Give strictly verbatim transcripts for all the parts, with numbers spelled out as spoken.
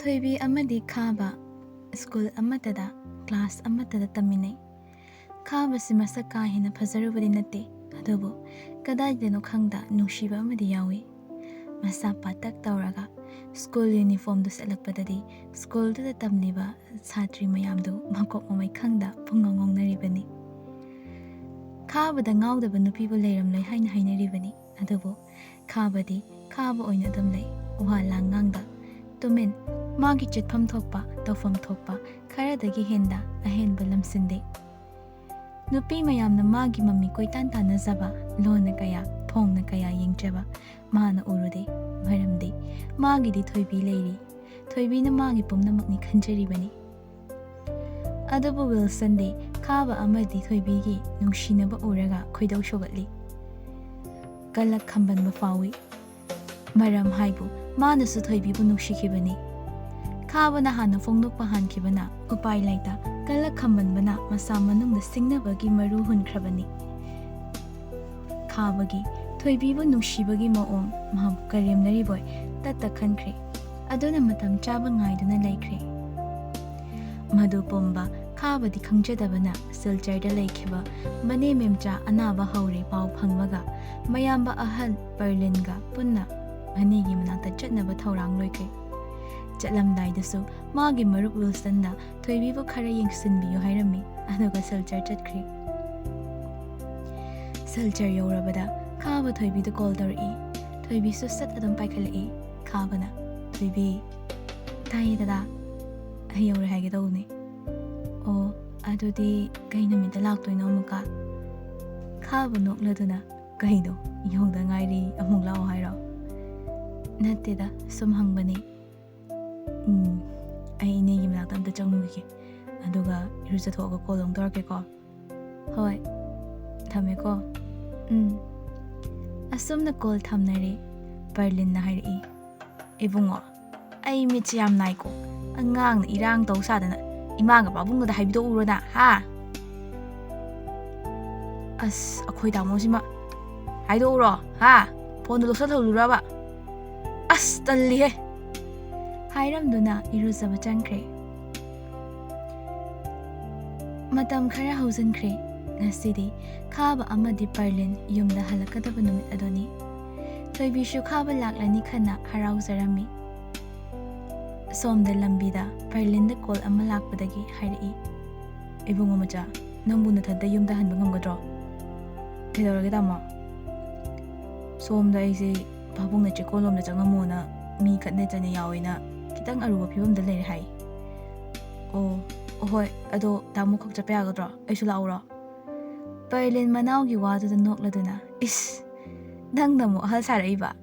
ꯊꯣꯏꯕꯤ ꯑꯃꯗꯤ ꯈꯥꯕ ꯁ꯭ꯀꯨꯜ ꯑꯃꯠꯇꯗ, ꯀ꯭ꯂꯥꯁ ꯑꯃꯠꯇꯗ ꯇꯝꯃꯤꯟꯅꯩ꯫ ꯈꯥꯕꯁꯤ ꯃꯁꯛ ꯀꯥ ꯍꯦꯟꯅ ꯐꯖꯔꯨꯕꯗꯤ ꯅꯠꯇꯦ, ꯑꯗꯨꯕꯨ ꯀꯗꯥꯏꯗꯅꯣ ꯈꯪꯗ ꯅꯨꯡꯁꯤꯕ ꯑꯃꯗꯤ ꯌꯥꯎꯏ꯫ ꯃꯁꯥ ꯄꯥꯇꯛ ꯇꯧꯔꯒ ꯁ꯭ꯀꯨꯜ ꯌꯨꯅꯤꯐꯣꯔꯝꯗꯨ ꯁꯦꯠꯂꯛꯄꯗꯗꯤ ꯁ꯭ꯀꯨꯜꯗꯨꯗ ꯇꯝꯂꯤꯕ ꯁꯥꯇ꯭ꯔꯤ ꯃꯌꯥꯝꯗꯨ ꯃꯀꯣꯛ ꯃꯃꯩ ꯈꯪꯗ ꯄꯨꯡꯉꯥꯎ ꯉꯥꯎꯅꯔꯤꯕꯅꯤ꯫ ꯈꯥꯕꯗ ꯉꯥꯎꯗꯕ ꯅꯨꯄꯤꯕꯨ ꯂꯩꯔꯝꯂꯣꯏ ꯍꯥꯏꯅ ꯍꯥꯏꯅꯔꯤꯕꯅꯤ꯫ ꯑꯗꯨꯕꯨ ꯈꯥꯕꯗꯤ ꯈꯥꯕ ꯑꯣꯏꯅ ꯑꯗꯨꯝ ꯂꯩ꯫ ꯋꯥ ꯂꯥꯡ ꯉꯥꯡꯗ ꯇꯨꯃꯤꯟ꯫ ꯃꯥꯒꯤ ꯆꯠꯐꯝ ꯊꯣꯛꯄ, ꯇꯧꯐꯝ ꯊꯣꯛꯄ ꯈꯔꯗꯒꯤ ꯍꯦꯟꯗ ꯑꯍꯦꯟꯕ ꯂꯝꯁꯤꯟꯗꯦ꯫ ꯅꯨꯄꯤ ꯃꯌꯥꯝꯅ ꯃꯥꯒꯤ ꯃꯃꯤ ꯀꯣꯏꯇꯥꯟ ꯇꯥꯟꯅꯖꯕ, ꯂꯣꯟꯅ ꯀꯌꯥ, ꯐꯣꯡꯅ ꯀꯌꯥ ꯌꯦꯡꯖꯕ ꯃꯥꯅ ꯎꯔꯨꯗꯦ꯫ ꯃꯔꯝꯗꯤ ꯃꯥꯒꯤꯗꯤ ꯊꯣꯏꯕꯤ ꯂꯩꯔꯤ꯫ ꯊꯣꯏꯕꯤꯅ ꯃꯥꯒꯤ ꯄꯨꯝꯅꯃꯛꯅꯤ ꯈꯟꯖꯔꯤꯕꯅꯤ꯫ ꯑꯗꯨꯕꯨ ꯋꯤꯜꯁꯟꯗꯤ ꯈꯥꯕ ꯑꯃꯗꯤ ꯊꯣꯏꯕꯤꯒꯤ ꯅꯨꯡꯁꯤꯅꯕ ꯎꯔꯒ ꯈꯣꯏꯗꯧ ꯁꯧꯒꯠꯂꯤ꯫ ꯀꯂꯛ ꯈꯝꯕꯟꯕ ꯐꯥꯎꯏ꯫ ꯃꯔꯝ ꯍꯥꯏꯕꯨ ꯃꯥꯅꯁꯨ ꯊꯣꯏꯕꯤꯕꯨ ꯅꯨꯡꯁꯤꯈꯤꯕꯅꯤ꯫ ꯈꯥꯕꯅ ꯍꯥꯟꯅ ꯐꯣꯡꯗꯣꯛꯄ ꯍꯥꯟꯈꯤꯕꯅ ꯎꯄꯥꯏ ꯂꯩꯇ ꯀꯂꯛ ꯈꯝꯕꯟꯕꯅ ꯃꯁꯥ ꯃꯅꯨꯡꯗ ꯁꯤꯡꯅꯕꯒꯤ ꯃꯔꯨ ꯍꯨꯟꯈ꯭ꯔꯕꯅꯤ꯫ ꯈꯥꯕꯒꯤ ꯊꯣꯏꯕꯤꯕꯨ ꯅꯨꯡꯁꯤꯕꯒꯤ ꯃꯑꯣꯡ ꯃꯍꯥꯛ ꯀꯔꯦꯝꯅꯔꯤꯕꯣꯏ ꯇꯠꯇ ꯈꯟꯈ꯭ꯔꯦ꯫ ꯑꯗꯨꯅ ꯃꯇꯝ ꯆꯥꯕ ꯉꯥꯏꯗꯨꯅ ꯂꯩꯈ꯭ꯔꯦ꯫ ꯃꯗꯨ ꯄꯨꯝꯕ ꯈꯥꯕꯗꯤ ꯈꯪꯖꯗꯕꯅ ꯁꯤꯜꯆꯔꯗ ꯂꯩꯈꯤꯕ ꯃꯅꯦ ꯃꯦꯝꯆꯥ ꯑꯅꯥꯕ ꯍꯧꯔꯦ ꯄꯥꯎ ꯐꯪꯕꯒ ꯃꯌꯥꯝꯕ ꯑꯍꯜ ꯄꯔꯂꯤꯟꯒ ꯄꯨꯟꯅ ꯃꯅꯦꯒꯤ ꯃꯅꯥꯛꯇ ꯆꯠꯅꯕ ꯊꯧꯔꯥꯡ ꯂꯣꯏꯈ꯭ꯔꯦ꯫ ꯆꯠꯂꯝꯗꯥꯏꯗꯁꯨ ꯃꯥꯒꯤ ꯃꯔꯨꯞ ꯋꯤꯜꯁꯟꯅ ꯊꯣꯏꯕꯤꯕꯨ ꯈꯔ ꯌꯦꯡꯁꯤꯟꯕꯤꯌꯨ ꯍꯥꯏꯔꯝꯃꯤ, ꯑꯗꯨꯒ ꯁꯤꯜꯆꯔ ꯆꯠꯈ꯭ꯔꯦ꯫ ꯁꯤꯜꯆꯔ ꯌꯧꯔꯕꯗ ꯈꯥꯕ ꯊꯣꯏꯕꯤꯗ ꯀꯣꯜ ꯇꯧꯔꯛꯏ꯫ ꯊꯣꯏꯕꯤꯁꯨ ꯁꯠ ꯑꯗꯨꯝ ꯄꯥꯏꯈꯠꯂꯛꯏ꯫ ꯈꯥꯕꯅ, "ꯊꯣꯏꯕꯤ꯫" "ꯇꯥꯏꯌꯦ ꯗꯗꯥ, ꯑꯩ ꯌꯧꯔꯦ ꯍꯥꯏꯒꯦ ꯇꯧꯕꯅꯦ꯫" "ꯑꯣ, ꯑꯗꯨꯗꯤ ꯀꯩ ꯅꯨꯃꯤꯠꯇ ꯂꯥꯛꯇꯣꯏꯅꯣ ꯑꯃꯨꯛꯀ?" ꯈꯥꯕ ꯅꯣꯛꯂꯗꯨꯅ, "ꯀꯩꯅꯣ, ꯌꯧꯗ ꯉꯥꯏꯔꯤ, ꯑꯃꯨꯛ ꯂꯥꯛꯑꯣ ꯍꯥꯏꯔꯣ?" "ꯅꯠꯇꯦꯗ, ꯁꯨꯝ ꯍꯪꯕꯅꯤ꯫" "ꯎꯝ, ꯑꯩ ꯏꯅꯦꯒꯤ ꯃꯅꯥꯛꯇ ꯑꯝꯇ ꯆꯪꯉꯨꯈꯤꯒꯦ, ꯑꯗꯨꯒ ꯏꯔꯨꯖꯊꯣꯛꯑꯒ ꯀꯣꯜ ꯑꯃꯨꯛ ꯇꯧꯔꯛꯀꯦꯀꯣ꯫" "ꯍꯣꯏ, ꯊꯝꯃꯦꯀꯣ꯫" "ꯎꯝ꯫" ꯑꯁꯨꯝꯅ ꯀꯣꯜ ꯊꯝꯅꯔꯦ꯫ ꯄꯔꯂꯤꯟꯅ ꯍꯥꯏꯔꯛꯏ, "ꯏꯕꯨꯡꯉꯣ, ꯑꯩ ꯃꯤꯠꯁꯦ ꯌꯥꯝ ꯅꯥꯏꯀꯣ꯫ ꯑꯉꯥꯡꯅ ꯏꯔꯥꯡ ꯇꯧ ꯁꯥꯗꯅ ꯏꯃꯥꯒ ꯄꯥꯕꯨꯡꯒꯗ ꯍꯥꯏꯕꯤꯗꯣꯛꯎꯔꯣ ꯅꯪ, ꯍꯥ?" "ꯑꯁ, ꯑꯩꯈꯣꯏ ꯇꯥꯃꯣꯁꯤꯃ ꯍꯥꯏꯗꯣꯛꯎꯔꯣ, ꯍꯥ? ꯐꯣꯟꯗꯣ ꯂꯧꯁꯜꯍꯧꯔꯨꯔꯕ? ꯑꯁ, ꯇꯜꯂꯤꯍꯦ꯫" ꯍꯥꯏꯔꯝꯗꯨꯅ ꯏꯔꯨꯖꯕ ꯆꯪꯈ꯭ꯔꯦ꯫ ꯃꯇꯝ ꯈꯔ ꯍꯧꯖꯤꯟꯈ꯭ꯔꯦ꯫ ꯉꯁꯤꯗꯤ ꯈꯥꯕ ꯑꯃꯗꯤ ꯄꯔꯂꯤꯟ ꯌꯨꯝꯗ ꯍꯜꯂꯛꯀꯗꯕ ꯅꯨꯃꯤꯠ ꯑꯗꯨꯅꯤ꯫ ꯊꯣꯏꯕꯤꯁꯨ ꯈꯥꯕ ꯂꯥꯛꯂꯅꯤ ꯈꯟꯅ ꯍꯔꯥꯎꯖꯔꯝꯃꯤ꯫ ꯁꯣꯝꯗ ꯂꯝꯕꯤꯗ ꯄꯔꯂꯤꯟꯗ ꯀꯣꯜ ꯑꯃ ꯂꯥꯛꯄꯗꯒꯤ ꯍꯥꯏꯔꯛꯏ, "ꯏꯕꯨꯡꯉꯣ ꯃꯆꯥ, ꯅꯪꯕꯨ ꯅꯊꯟꯇ ꯌꯨꯝꯗ ꯍꯟꯕ ꯉꯝꯒꯗ꯭ꯔꯣ?" "ꯀꯩꯗꯧꯔꯒꯦ ꯇꯥꯃꯣ?" "ꯁꯣꯝꯗ ꯑꯩꯁꯦ ꯄꯥꯕꯨꯡꯅ ꯆꯦꯛꯀꯣꯟꯂꯣꯝꯗ ꯆꯪꯉꯝꯃꯣꯅ ꯃꯤ ꯈꯠꯅ ꯆꯩꯅ ꯌꯥꯎꯋꯦꯅ ꯈꯤꯇꯪ ꯑꯔꯨꯕ ꯐꯤꯕꯝꯗ ꯂꯩꯔꯦ ꯍꯥꯏ꯫" "ꯑꯣ, ꯑꯍꯣꯏ, ꯑꯗꯣ ꯇꯥꯃꯣ ꯈꯛ ꯆꯠꯄ ꯌꯥꯒꯗ꯭ꯔꯣ? ꯑꯩꯁꯨ ꯂꯥꯛꯎꯔꯣ?" ꯄꯔꯂꯤꯟ ꯃꯅꯥꯎꯒꯤ ꯋꯥꯗꯨꯗ ꯅꯣꯛꯂꯗꯨꯅ, "ꯏꯁ, ꯅꯪꯅ ꯑꯃꯨꯛ ꯑꯍꯜ ꯁꯥꯔꯛꯏꯕ?"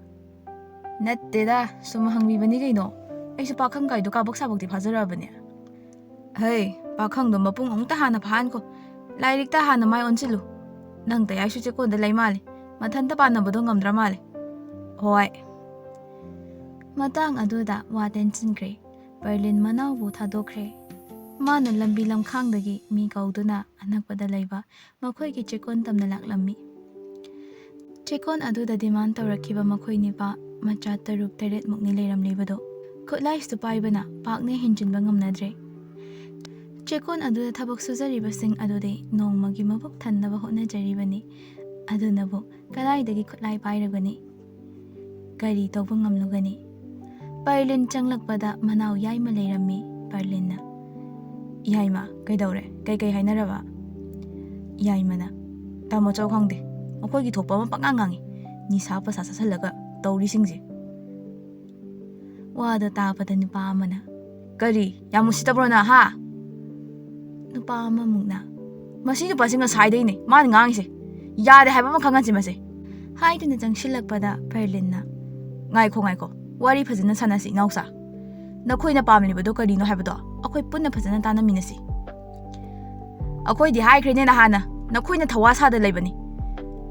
"ꯅꯠꯇꯦꯗ, ꯁꯨꯝ ꯍꯪꯕꯤꯕꯅꯤ ꯀꯩꯅꯣ꯫ ꯑꯩꯁꯨ ꯄꯥꯈꯪ ꯀꯥꯏꯗꯣ ꯀꯥꯕꯛ ꯁꯥꯕꯛꯇꯤ ꯐꯥꯖꯔꯛꯑꯕꯅꯦ꯫" "ꯍꯩ, ꯄꯥꯈꯪꯗꯣ ꯃꯄꯨꯡ ꯑꯃꯨꯛꯇ ꯍꯥꯟꯅ ꯐꯥꯍꯟꯈꯣ꯫ ꯂꯥꯏꯔꯤꯛꯇ ꯍꯥꯟꯅ ꯃꯥꯏ ꯑꯣꯟꯁꯤꯜꯂꯨ꯫ ꯅꯪ ꯇꯌꯥꯏꯁꯨ ꯆꯦꯛꯀꯣꯟꯗ ꯂꯩ ꯃꯥꯜꯂꯦ꯫ ꯃꯊꯟꯇ ꯄꯥꯟꯅꯕꯗꯣ ꯉꯝꯗ꯭ꯔ ꯃꯥꯜꯂꯦ꯫" "ꯍꯣꯏ꯫" ꯃꯇꯥꯡ ꯑꯗꯨꯗ ꯋꯥ ꯇꯦꯟꯁꯤꯟꯈ꯭ꯔꯦ꯫ ꯄꯔꯂꯤꯟ ꯃꯅꯥꯎꯕꯨ ꯊꯥꯗꯣꯛꯈ꯭ꯔꯦ꯫ ꯃꯥꯅ ꯂꯝꯕꯤ ꯂꯝꯈꯥꯡꯗꯒꯤ ꯃꯤ ꯀꯧꯗꯨꯅ ꯑꯅꯛꯄꯗ ꯂꯩꯕ ꯃꯈꯣꯏꯒꯤ ꯆꯦꯛꯀꯣꯟ ꯇꯝꯅ ꯂꯥꯛꯂꯝꯃꯤ꯫ ꯆꯦꯛꯀꯣꯟ ꯑꯗꯨꯗ ꯗꯤꯃꯥꯟ ꯇꯧꯔꯛꯈꯤꯕ ꯃꯈꯣꯏ ꯅꯤꯄꯥ ꯃꯆꯥ ꯇꯔꯨꯛ ꯇꯔꯦꯠꯃꯨꯛꯅꯤ ꯂꯩꯔꯝꯂꯤꯕꯗꯣ꯫ ꯈꯨꯠꯂꯥꯏꯁꯨ ꯄꯥꯏꯕꯅ ꯄꯥꯛꯅ ꯍꯦꯟꯖꯤꯟꯕ ꯉꯝꯅꯗ꯭ꯔꯦ꯫ ꯆꯦꯛꯀꯣꯟ ꯑꯗꯨꯗ ꯊꯕꯛ ꯁꯨꯖꯔꯤꯕꯁꯤꯡ ꯑꯗꯨꯗꯤ ꯅꯣꯡꯃꯒꯤ ꯃꯕꯨꯛ ꯊꯟꯅꯕ ꯍꯣꯠꯅꯖꯔꯤꯕꯅꯤ꯫ ꯑꯗꯨꯅꯕꯨ ꯀꯗꯥꯏꯗꯒꯤ ꯈꯨꯠꯂꯥꯏ ꯄꯥꯏꯔꯨꯒꯅꯤ? ꯀꯔꯤ ꯇꯧꯕ ꯉꯝꯂꯨꯒꯅꯤ? ꯄꯔꯂꯤꯟ ꯆꯪꯂꯛꯄꯗ ꯃꯅꯥꯎ ꯌꯥꯏꯃ ꯂꯩꯔꯝꯃꯤ꯫ ꯄꯔꯂꯤꯟꯅ, "ꯌꯥꯏꯃ, ꯀꯩꯗꯧꯔꯦ? ꯀꯩꯀꯩ ꯍꯥꯏꯅꯔꯕ?" ꯌꯥꯏꯃꯅ, "ꯇꯥꯃꯣ ꯆꯧ ꯈꯪꯗꯦ, ꯃꯈꯣꯏꯒꯤ ꯊꯣꯛꯄ ꯑꯃ ꯄꯪꯉꯥꯡ ꯉꯥꯡꯉꯤ꯫ ꯅꯤꯁꯥ ꯄꯁꯥ ꯆꯥꯁꯤꯜꯂꯒ ꯇꯧꯔꯤꯁꯤꯡꯁꯦ꯫" ꯋꯥꯗꯣ ꯇꯥꯕꯗ ꯅꯨꯄꯥ ꯑꯃꯅ, "ꯀꯔꯤ? ꯌꯥꯝ ꯎꯁꯤꯠꯇꯕ꯭ꯔꯣ ꯅꯪ, ꯍꯥ?" ꯅꯨꯄꯥ ꯑꯃꯃꯨꯛꯅ, "ꯃꯁꯤ ꯅꯨꯄꯥꯁꯤ ꯉꯁꯥꯏꯗꯩꯅꯦ ꯃꯥꯅ ꯉꯥꯡꯉꯤꯁꯦ꯫ ꯌꯥꯗꯦ ꯍꯥꯏꯕ ꯑꯃ ꯈꯪꯍꯟꯁꯤ ꯃꯁꯦ꯫" ꯍꯥꯏꯗꯨꯅ ꯆꯪꯁꯤꯜꯂꯛꯄꯗ ꯄꯔꯂꯤꯟꯅ, "ꯉꯥꯏꯈꯣ, ꯉꯥꯏꯈꯣ, ꯋꯥꯔꯤ ꯐꯖꯅ ꯁꯥꯟꯅꯁꯤ ꯏꯅꯥꯎꯆꯥ꯫ ꯅꯈꯣꯏꯅ ꯄꯥꯝꯂꯤꯕꯗꯣ ꯀꯔꯤꯅꯣ ꯍꯥꯏꯕꯗꯣ ꯑꯩꯈꯣꯏ ꯄꯨꯟꯅ ꯐꯖꯅ ꯇꯥꯟꯅꯃꯤꯟꯅꯁꯤ꯫" "ꯑꯩꯈꯣꯏꯗꯤ ꯍꯥꯏꯈ꯭ꯔꯦꯅꯦ ꯅꯍꯥꯟꯅ, ꯅꯈꯣꯏꯅ ꯊꯧꯋꯥ ꯁꯥꯗ ꯂꯩꯕꯅꯤ꯫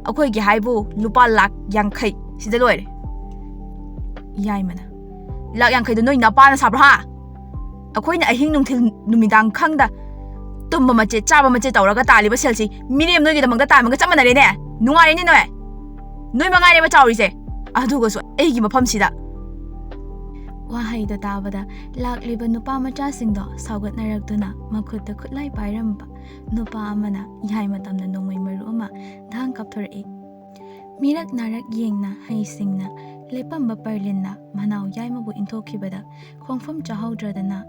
ꯑꯩꯈꯣꯏꯒꯤ ꯍꯥꯏꯕꯨ ꯂꯨꯄꯥ ꯂꯥꯛ ꯌꯥꯡꯈꯩ, ꯁꯤꯗ ꯂꯣꯏꯔꯦ꯫" ꯌꯥꯏꯃꯅ, "ꯂꯥꯛ ꯌꯥꯡꯈꯩꯗꯣ ꯅꯣꯏ ꯅꯄꯥꯅ ꯁꯥꯕ꯭ꯔꯣ, ꯍꯥ? ꯑꯩꯈꯣꯏꯅ ꯑꯍꯤꯡ ꯅꯨꯡꯊꯤꯜ ꯅꯨꯃꯤꯗꯥꯡ ꯈꯪꯗ ꯇꯨꯝꯕ ꯃꯆꯦꯠ, ꯆꯥꯕ ꯃꯆꯦꯠ ꯇꯧꯔꯒ ꯇꯥꯜꯂꯤꯕ ꯁꯦꯜꯁꯤ ꯃꯤꯔꯦꯝ ꯅꯣꯏꯒꯤꯗꯃꯛꯇ ꯇꯥꯟꯕꯒ ꯆꯞ ꯃꯥꯟꯅꯔꯦꯅꯦ꯫ ꯅꯨꯡꯉꯥꯏꯔꯦꯅꯦ ꯅꯣꯏ꯫ ꯅꯣꯏ ꯃꯉꯥꯏꯔꯦꯕ ꯆꯥꯎꯔꯤꯁꯦ꯫ ꯑꯗꯨꯒꯁꯨ ꯑꯩꯒꯤ ꯃꯐꯝꯁꯤꯗ ꯋꯥꯍꯩꯗꯣ ꯇꯥꯕꯗ ꯂꯥꯛꯂꯤꯕ ꯅꯨꯄꯥ ꯃꯆꯥꯁꯤꯡꯗꯣ ꯁꯥꯎꯒꯠꯅꯔꯛꯇꯨꯅ ꯃꯈꯨꯠꯇ ꯈꯨꯠꯂꯥꯏ ꯄꯥꯏꯔꯝꯕ ꯅꯨꯄꯥ ꯑꯃꯅ ꯌꯥꯏꯃ ꯇꯝꯅ ꯅꯣꯡꯃꯩ ꯃꯔꯨ ꯑꯃ ꯙꯥꯡ ꯀꯥꯞꯊꯣꯔꯛꯏ꯫ ꯃꯤꯔꯛ ꯅꯥꯔꯛ ꯌꯦꯡꯅ ꯍꯩꯁꯤꯡꯅ ꯂꯦꯞꯄꯝꯕ ꯄꯔꯂꯤꯟꯅ ꯃꯅꯥꯎ ꯌꯥꯏꯃꯕꯨ ꯏꯟꯊꯣꯛꯈꯤꯕꯗ ꯈꯣꯡꯐꯝ ꯆꯥꯍꯧꯗ꯭ꯔꯗꯅ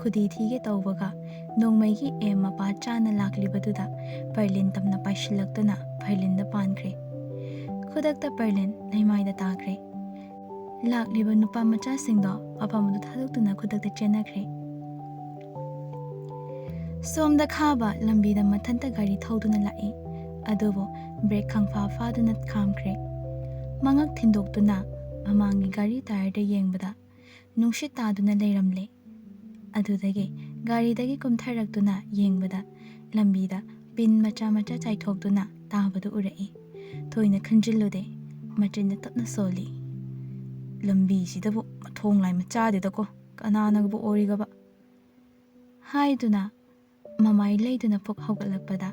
ꯈꯨꯗꯤ ꯊꯤꯒꯦ ꯇꯧꯕꯒ ꯅꯣꯡꯃꯩꯒꯤ ꯑꯦꯝ ꯃꯄꯥ ꯆꯥꯅ ꯂꯥꯛꯂꯤꯕꯗꯨꯗ ꯄꯔꯂꯤꯟ ꯇꯝꯅ ꯄꯥꯏꯁꯤꯜꯂꯛꯇꯨꯅ ꯄꯔꯂꯤꯟꯗ ꯄꯥꯟꯈ꯭ꯔꯦ꯫ ꯈꯨꯗꯛꯇ ꯄꯔꯂꯤꯟ ꯂꯩꯃꯥꯏꯗ ꯇꯥꯈ꯭ꯔꯦ꯫ ꯂꯥꯛꯂꯤꯕ ꯅꯨꯄꯥ ꯃꯆꯥꯁꯤꯡꯗꯣ ꯃꯐꯝ ꯑꯗꯨ ꯊꯥꯗꯣꯛꯇꯨꯅ ꯈꯨꯗꯛꯇ ꯆꯦꯟꯅꯈ꯭ꯔꯦ꯫ ꯁꯣꯝꯗ ꯈꯥꯕ ꯂꯝꯕꯤꯗ ꯃꯊꯟꯇ ꯒꯥꯔꯤ ꯊꯧꯗꯨꯅ ꯂꯥꯛꯏ꯫ ꯑꯗꯨꯕꯨ ꯕ꯭ꯔꯦꯛ ꯈꯪꯐꯥ ꯐꯥꯗꯨꯅ ꯈꯥꯝꯈ꯭ꯔꯦ꯫ ꯃꯉꯛ ꯊꯤꯟꯗꯣꯛꯇꯨꯅ ꯃꯃꯥꯡꯒꯤ ꯒꯥꯔꯤ ꯇꯥꯌꯔꯗ ꯌꯦꯡꯕꯗ ꯅꯨꯡꯁꯤꯠ ꯇꯥꯗꯨꯅ ꯂꯩꯔꯝꯂꯦ꯫ ꯑꯗꯨꯗꯒꯤ ꯒꯥꯔꯤꯗꯒꯤ ꯀꯨꯝꯊꯔꯛꯇꯨꯅ ꯌꯦꯡꯕꯗ ꯂꯝꯕꯤꯗ ꯄꯤꯟ ꯃꯆꯥ ꯃꯆꯥ ꯆꯥꯏꯊꯣꯛꯇꯨꯅ ꯇꯥꯕꯗꯨ ꯎꯔꯛꯏ꯫ ꯊꯣꯏꯅ ꯈꯟꯖꯤꯜꯂꯨꯗꯦ꯫ ꯃꯆꯤꯟꯅ ꯇꯞꯅ ꯁꯣꯜꯂꯤ꯫ "ꯂꯝꯕꯤꯁꯤꯗꯕꯨ ꯃꯊꯣꯡ ꯂꯥꯏ ꯃꯆꯥꯗꯦꯗꯀꯣ, ꯀꯅꯥꯅꯒꯕꯨ ꯑꯣꯏꯔꯤꯒꯕ?" ꯍꯥꯏꯗꯨꯅ ꯃꯃꯥꯏ ꯂꯩꯗꯨꯅ ꯄꯨꯛ ꯍꯧꯒꯠꯂꯛꯄꯗ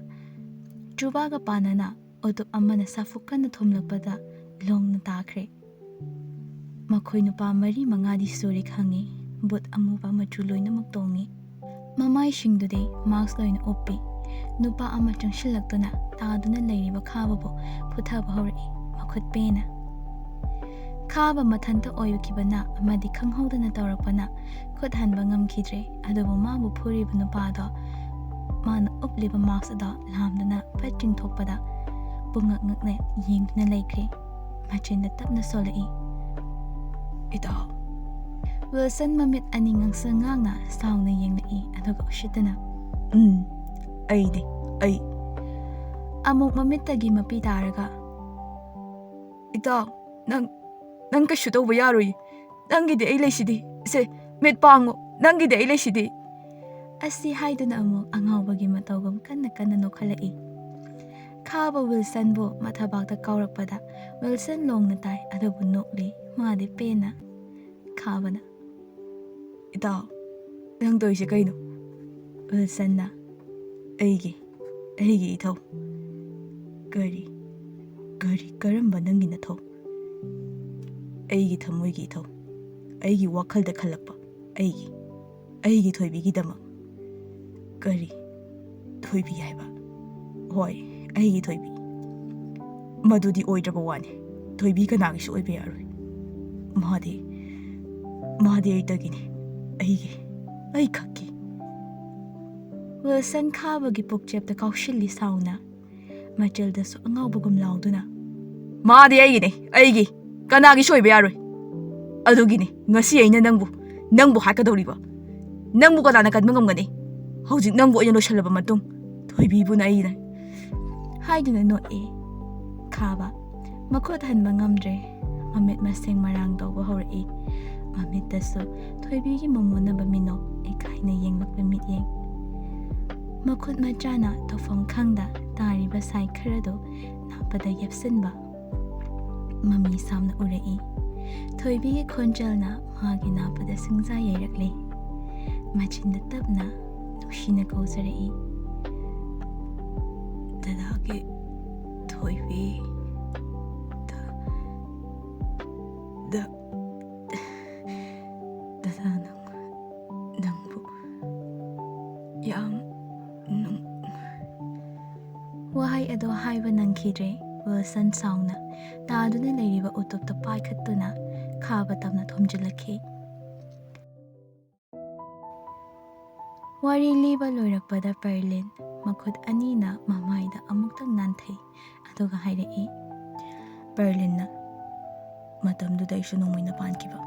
ꯆꯨꯕꯥꯒ ꯄꯥꯟꯅꯅ ꯎꯇꯨꯞ ꯑꯃꯅ ꯁꯥꯐꯨ ꯀꯟꯅ ꯊꯣꯝꯂꯛꯄꯗ ꯂꯣꯡꯅ ꯇꯥꯈ꯭ꯔꯦ꯫ ꯃꯈꯣꯏ ꯅꯨꯄꯥ ꯃꯔꯤ ꯃꯉꯥꯗꯤ ꯁꯨꯔꯦ ꯈꯪꯉꯤ, ꯕꯨꯠ ꯑꯃꯨꯕ ꯃꯆꯨ ꯂꯣꯏꯅꯃꯛ ꯇꯣꯡꯉꯤ꯫ ꯃꯃꯥꯏꯁꯤꯡꯗꯨꯗꯤ ꯃꯥꯛꯁ ꯂꯣꯏꯅ ꯎꯞꯄꯤ꯫ ꯅꯨꯄꯥ ꯑꯃ ꯆꯪꯁꯤꯜꯂꯛꯇꯨꯅ ꯇꯥꯗꯨꯅ ꯂꯩꯔꯤꯕ ꯈꯥꯕꯕꯨ ꯐꯨꯊꯕ ꯍꯧꯔꯛꯏ, ꯃꯈꯨꯠ ꯄꯦꯅ꯫ ꯈꯥꯕ ꯃꯊꯟꯇ ꯑꯣꯏꯈꯤꯕꯅ ꯑꯃꯗꯤ ꯈꯪꯍꯧꯗꯅ ꯇꯧꯔꯛꯄꯅ ꯈꯨꯠ ꯍꯟꯕ ꯉꯝꯈꯤꯗ꯭ꯔꯦ꯫ ꯑꯗꯨꯕꯨ ꯃꯥꯕꯨ ꯐꯨꯔꯤꯕ ꯅꯨꯄꯥꯗꯣ ꯃꯥꯅ ꯎꯞꯂꯤꯕ ꯃꯥꯛꯁ ꯑꯗꯣ ꯂꯥꯝꯗꯨꯅ ꯐꯠ ꯆꯤꯡꯊꯣꯛꯄꯗ ꯄꯨꯡꯉꯛ ꯉꯛꯅ ꯌꯦꯡꯗꯨꯅ ꯂꯩꯈ꯭ꯔꯦ꯫ ꯃꯆꯤꯟꯗ ꯇꯞꯅ ꯁꯣꯜꯂꯛꯏ, "ꯏꯇꯥꯎ!" ꯋꯤꯜꯁꯟ ꯃꯃꯤꯠ ꯑꯅꯤ ꯉꯥꯡꯁꯪ ꯉꯥꯡꯅ ꯁꯥꯎꯅ ꯌꯦꯡꯂꯛꯏ, ꯑꯗꯨꯒ ꯎꯁꯤꯠꯇꯅ, "ꯎꯝ, ꯑꯩꯅꯦ, ꯑꯩ!" ꯑꯃꯨꯛ ꯃꯃꯤꯠꯇꯒꯤ ꯃꯄꯤ ꯇꯥꯔꯒ, "ꯏꯇꯥꯎ, ꯅꯪ, ꯅꯪ ꯀꯩꯁꯨ ꯇꯧꯕ ꯌꯥꯔꯣꯏ꯫ ꯅꯪꯒꯤꯗꯤ ꯑꯩ ꯂꯩꯁꯤꯗꯤ꯫ ꯁꯦ, ꯃꯤꯠ ꯄꯥꯡꯉꯨ, ꯅꯪꯒꯤꯗꯤ ꯑꯩ ꯂꯩꯁꯤꯗꯤ!" ꯑꯁꯤ ꯍꯥꯏꯗꯨꯅ ꯑꯃꯨꯛ ꯑꯉꯥꯎꯕꯒꯤ ꯃꯇꯧꯒꯨꯝ ꯀꯟꯅ ꯀꯟꯅ ꯅꯣꯛꯈꯠꯂꯛꯏ꯫ ꯈꯥꯕ ꯋꯤꯜꯁꯟꯕꯨ ꯃꯊꯕꯥꯛꯇ ꯀꯥꯎꯔꯛꯄꯗ ꯋꯤꯜꯁꯟ ꯂꯣꯡꯅ ꯇꯥꯏ, ꯑꯗꯨꯕꯨ ꯅꯣꯛꯂꯤ ꯃꯥꯗꯤ ꯄꯦꯟꯅ꯫ ꯈꯥꯕꯅ, "ꯏꯇꯥꯎ, ꯅꯪ ꯇꯧꯔꯤꯁꯦ ꯀꯩꯅꯣ?" ꯋꯤꯜꯁꯟꯅ, "ꯑꯩꯒꯤ, ꯑꯩꯒꯤ ꯏꯊꯧ?" "ꯀꯔꯤ, ꯀꯔꯤ, ꯀꯔꯝꯕ ꯅꯪꯒꯤ ꯅꯊꯧ?" "ꯑꯩꯒꯤ ꯊꯃꯣꯏꯒꯤ ꯏꯊꯧ꯫" ꯑꯩꯒꯤ ꯋꯥꯈꯜꯗ ꯈꯜꯂꯛꯄ꯫ ꯑꯩꯒꯤ, ꯑꯩꯒꯤ ꯊꯣꯏꯕꯤꯒꯤꯗꯃꯛ꯫ ꯀꯔꯤ? ꯊꯣꯏꯕꯤ ꯍꯥꯏꯕ? ꯍꯣꯏ, ꯑꯩꯒꯤ ꯊꯣꯏꯕꯤ꯫ ꯃꯗꯨꯗꯤ ꯑꯣꯏꯗ꯭ꯔꯕ ꯋꯥꯅꯤ꯫ ꯊꯣꯏꯕꯤ ꯀꯅꯥꯒꯤꯁꯨ ꯑꯣꯏꯕ ꯌꯥꯔꯣꯏ꯫ ꯃꯥꯗꯤ, ꯃꯥꯗꯤ ꯑꯩꯇꯒꯤꯅꯤ꯫ ꯑꯩꯒꯤ, ꯑꯩꯈꯛꯀꯤ꯫ ꯋꯤꯜꯁꯟ ꯈꯥꯕꯒꯤ ꯄꯨꯛꯆꯦꯞꯇ ꯀꯥꯎꯁꯤꯜꯂꯤ ꯁꯥꯎꯅ꯫ ꯃꯥꯆꯤꯜꯗꯁꯨ ꯑꯉꯥꯎꯕꯒꯨꯝ ꯂꯥꯎꯗꯨꯅ, "ꯃꯥꯗꯤ ꯑꯩꯒꯤꯅꯦ, ꯑꯩꯒꯤ꯫ ꯀꯅꯥꯒꯤꯁꯨ ꯑꯣꯏꯕ ꯌꯥꯔꯣꯏ꯫ ꯑꯗꯨꯒꯤꯅꯤ ꯉꯁꯤ ꯑꯩꯅ ꯅꯪꯕꯨ, ꯅꯪꯕꯨ ꯍꯥꯠꯀꯗꯧꯔꯤꯕ꯫ ꯅꯪꯕꯨ ꯀꯅꯥꯅ ꯀꯟꯕ ꯉꯝꯒꯅꯤ? ꯍꯧꯖꯤꯛ ꯅꯪꯕꯨ ꯑꯩꯅ ꯂꯣꯏꯁꯤꯜꯂꯕ ꯃꯇꯨꯡ, ꯊꯣꯏꯕꯤꯕꯨꯅ ꯑꯩꯅ"꯫ ꯍꯥꯏꯗꯨꯅ ꯅꯣꯛꯑꯦ ꯈꯥꯕ꯫ ꯃꯈꯨꯠ ꯍꯟꯕ ꯉꯝꯗ꯭ꯔꯦ꯫ ꯃꯃꯤꯠ ꯃꯁꯦꯡ ꯃꯔꯥꯡ ꯇꯧꯕ ꯍꯧꯔꯛꯏ꯫ ꯃꯃꯤꯠꯇꯁꯨ ꯊꯣꯏꯕꯤꯒꯤ ꯃꯃꯨꯅꯕ ꯃꯤꯅꯣꯛ, ꯏꯀꯥꯏꯅ ꯌꯦꯡꯂꯛꯄ ꯃꯤꯠꯌꯦꯡ꯫ ꯃꯈꯨꯠ ꯃꯆꯥꯅ ꯇꯧꯐꯝ ꯈꯪꯗ ꯇꯥꯔꯤꯕ ꯁꯥꯏ ꯈꯔꯗꯨ ꯅꯥꯞꯄꯗ ꯌꯦꯞꯁꯤꯟꯕ ꯃꯃꯤ ꯁꯥꯝꯅ ꯎꯔꯛꯏ꯫ ꯊꯣꯏꯕꯤꯒꯤ ꯈꯣꯟꯖꯦꯜꯅ ꯃꯥꯒꯤ ꯅꯥꯞꯄꯗ ꯁꯤꯡꯖꯥ ꯌꯩꯔꯛꯂꯤ꯫ ꯃꯆꯤꯟꯗ ꯇꯞꯅ ꯅꯨꯡꯁꯤꯅ ꯀꯧꯖꯔꯛꯏ, "ꯗꯗꯥꯒꯤ ꯊꯣꯏꯕꯤ, ꯗ-, ꯗ-, ꯗꯗꯥ ꯅꯪ, ꯅꯪꯕꯨ ꯌꯥꯝ ꯅꯨꯡ-" ꯋꯥꯍꯩ ꯑꯗꯣ ꯍꯥꯏꯕ ꯅꯪꯈꯤꯗ꯭ꯔꯦ꯫ ꯋꯤꯜꯁꯟ ꯁꯥꯎꯅ ꯇꯥꯗꯨꯅ ꯂꯩꯔꯤꯕ ꯎꯇꯨꯞꯇ ꯄꯥꯏꯈꯠꯇꯨꯅ ꯈꯥꯕ ꯇꯝꯅ ꯊꯣꯝꯖꯤꯜꯂꯛꯈꯤ꯫ ꯋꯥꯔꯤ ꯂꯤꯕ ꯂꯣꯏꯔꯛꯄꯗ ꯄꯔꯂꯤꯟ ꯃꯈꯨꯠ ꯑꯅꯤꯅ ꯃꯃꯥꯏꯗ ꯑꯃꯨꯛꯇꯪ ꯅꯥꯟꯊꯩ, ꯑꯗꯨꯒ ꯍꯥꯏꯔꯛꯏ, ꯄꯔꯂꯤꯟꯅ, "ꯃꯇꯝꯗꯨꯗ ꯑꯩꯁꯨ ꯅꯣꯡꯃꯩꯅ ꯄꯥꯟꯈꯤꯕ꯫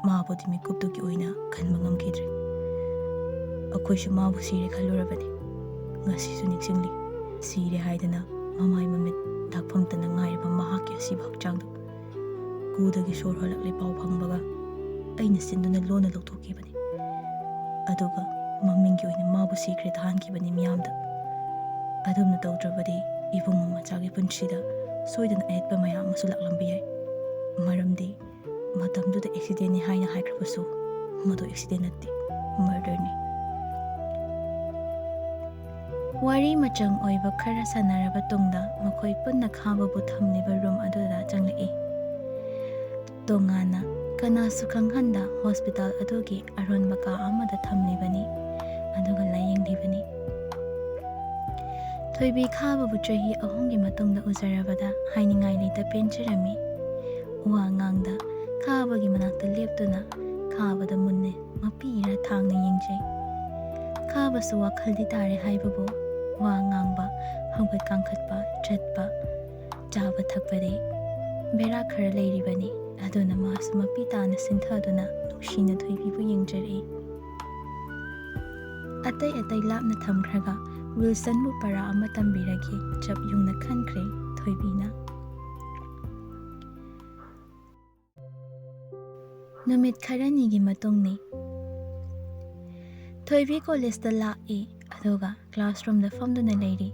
ꯃꯥꯕꯨꯗꯤ ꯃꯤꯀꯨꯞꯇꯨꯒꯤ ꯑꯣꯏꯅ ꯈꯟꯕ ꯉꯝꯈꯤꯗ꯭ꯔꯦ꯫ ꯑꯩꯈꯣꯏꯁꯨ ꯃꯥꯕꯨ ꯁꯤꯔꯦ ꯈꯜꯂꯨꯔꯕꯅꯤ꯫ ꯉꯁꯤꯁꯨ ꯅꯤꯡꯁꯤꯡꯂꯤ꯫ ꯁꯤꯔꯦ ꯍꯥꯏꯗꯅ ꯃꯃꯥꯏ ꯃꯃꯤꯠ ꯗꯥꯛꯐꯝꯇꯅ ꯉꯥꯏꯔꯕ ꯃꯍꯥꯛꯀꯤ ꯑꯁꯤꯕ ꯍꯛꯆꯥꯡꯗꯨ꯫ ꯀꯨꯗꯒꯤ ꯁꯣꯔ ꯍꯣꯜꯂꯛꯂꯦ ꯄꯥꯎ ꯐꯪꯕꯒ ꯑꯩꯅ ꯁꯤꯟꯗꯨꯅ ꯂꯣꯟꯅ ꯂꯧꯊꯣꯛꯈꯤꯕꯅꯤ꯫ ꯑꯗꯨꯒ ꯃꯃꯤꯡꯒꯤ ꯑꯣꯏꯅ ꯃꯥꯕꯨ ꯁꯤꯈ꯭ꯔꯦ ꯊꯥꯍꯟꯈꯤꯕꯅꯤ ꯃꯤꯌꯥꯝꯗ꯫ ꯑꯗꯨꯝꯅ ꯇꯧꯗ꯭ꯔꯕꯗꯤ ꯏꯕꯨꯡꯉꯣ ꯃꯆꯥꯒꯤ ꯄꯨꯟꯁꯤꯗ ꯁꯣꯏꯗꯅ ꯑꯍꯦꯠꯄ ꯃꯌꯥꯝ ꯑꯃꯁꯨ ꯂꯥꯛꯂꯝꯕ ꯌꯥꯏ꯫ ꯃꯔꯝꯗꯤ ꯃꯇꯝꯗꯨꯗ ꯑꯦꯛꯁꯤꯗꯦꯟꯅꯤ ꯍꯥꯏꯅ ꯍꯥꯏꯈ꯭ꯔꯕꯁꯨ ꯃꯗꯨ ꯑꯦꯛꯁꯤꯗꯦꯟ ꯅꯠꯇꯦ, ꯃꯔꯗꯔꯅꯤ"꯫ ꯋꯥꯔꯤ ꯃꯆꯪ ꯑꯣꯏꯕ ꯈꯔ ꯁꯥꯟꯅꯔꯕ ꯇꯨꯡꯗ ꯃꯈꯣꯏ ꯄꯨꯟꯅ ꯈꯥꯕꯕꯨ ꯊꯝꯂꯤꯕ ꯔꯨꯝ ꯑꯗꯨꯗ ꯆꯪꯂꯛꯏ꯫ ꯇꯣꯉꯥꯟꯅ ꯀꯅꯥꯁꯨ ꯈꯪꯍꯟꯗ ꯍꯣꯁꯄꯤꯇꯥꯜ ꯑꯗꯨꯒꯤ ꯑꯔꯣꯟꯕ ꯀꯥ ꯑꯃꯗ ꯊꯝꯂꯤꯕꯅꯤ, ꯑꯗꯨꯒ ꯂꯥꯌꯦꯡꯂꯤꯕꯅꯤ꯫ ꯊꯣꯏꯕꯤ ꯈꯥꯕꯕꯨ ꯆꯍꯤ ꯑꯍꯨꯝꯒꯤ ꯃꯇꯨꯡꯗ ꯎꯖꯔꯕꯗ ꯍꯥꯏꯅꯤꯡꯉꯥꯏ ꯂꯩꯇ ꯄꯦꯟꯖꯔꯝꯃꯤ꯫ ꯋꯥ ꯉꯥꯡꯗ ꯈꯥꯕꯒꯤ ꯃꯅꯥꯛꯇ ꯂꯦꯞꯇꯨꯅ ꯈꯥꯕꯗ ꯃꯨꯟꯅ ꯃꯄꯤꯔ ꯊꯥꯡꯅ ꯌꯦꯡꯖꯩ꯫ ꯈꯥꯕꯁꯨ ꯋꯥꯈꯜꯗꯤ ꯇꯥꯔꯦ ꯍꯥꯏꯕꯕꯨ ꯋꯥ ꯉꯥꯡꯕ, ꯍꯧꯒꯠ ꯀꯥꯡꯈꯠꯄ, ꯆꯠꯄ, ꯆꯥꯕ ꯊꯛꯄꯗꯤ ꯕꯦꯔꯥ ꯈꯔ ꯂꯩꯔꯤꯕꯅꯤ꯫ ꯑꯗꯨꯅ ꯃꯥꯁꯨ ꯃꯄꯤ ꯇꯥꯅ ꯁꯤꯟꯊꯗꯨꯅ ꯅꯨꯡꯁꯤꯅ ꯊꯣꯏꯕꯤꯕꯨ ꯌꯦꯡꯖꯔꯛꯏ꯫ ꯑꯇꯩ ꯑꯇꯩ ꯂꯥꯞꯅ ꯊꯝꯈ꯭ꯔꯒ ꯋꯤꯜꯁꯟꯕꯨ ꯄꯔꯥ ꯑꯃ ꯇꯝꯕꯤꯔꯒꯦ ꯆꯞ ꯌꯨꯡꯅ ꯈꯟꯈ꯭ꯔꯦ ꯊꯣꯏꯕꯤꯅ꯫ ꯅꯨꯃꯤꯠ ꯈꯔꯅꯤꯒꯤ ꯃꯇꯨꯡꯅꯤ꯫ ꯊꯣꯏꯕꯤ ꯀꯣꯂꯦꯖꯇ ꯂꯥꯛꯏ, ꯑꯗꯨꯒ ꯀ꯭ꯂꯥꯁꯔꯨꯝꯗ ꯐꯝꯗꯨꯅ ꯂꯩꯔꯤ꯫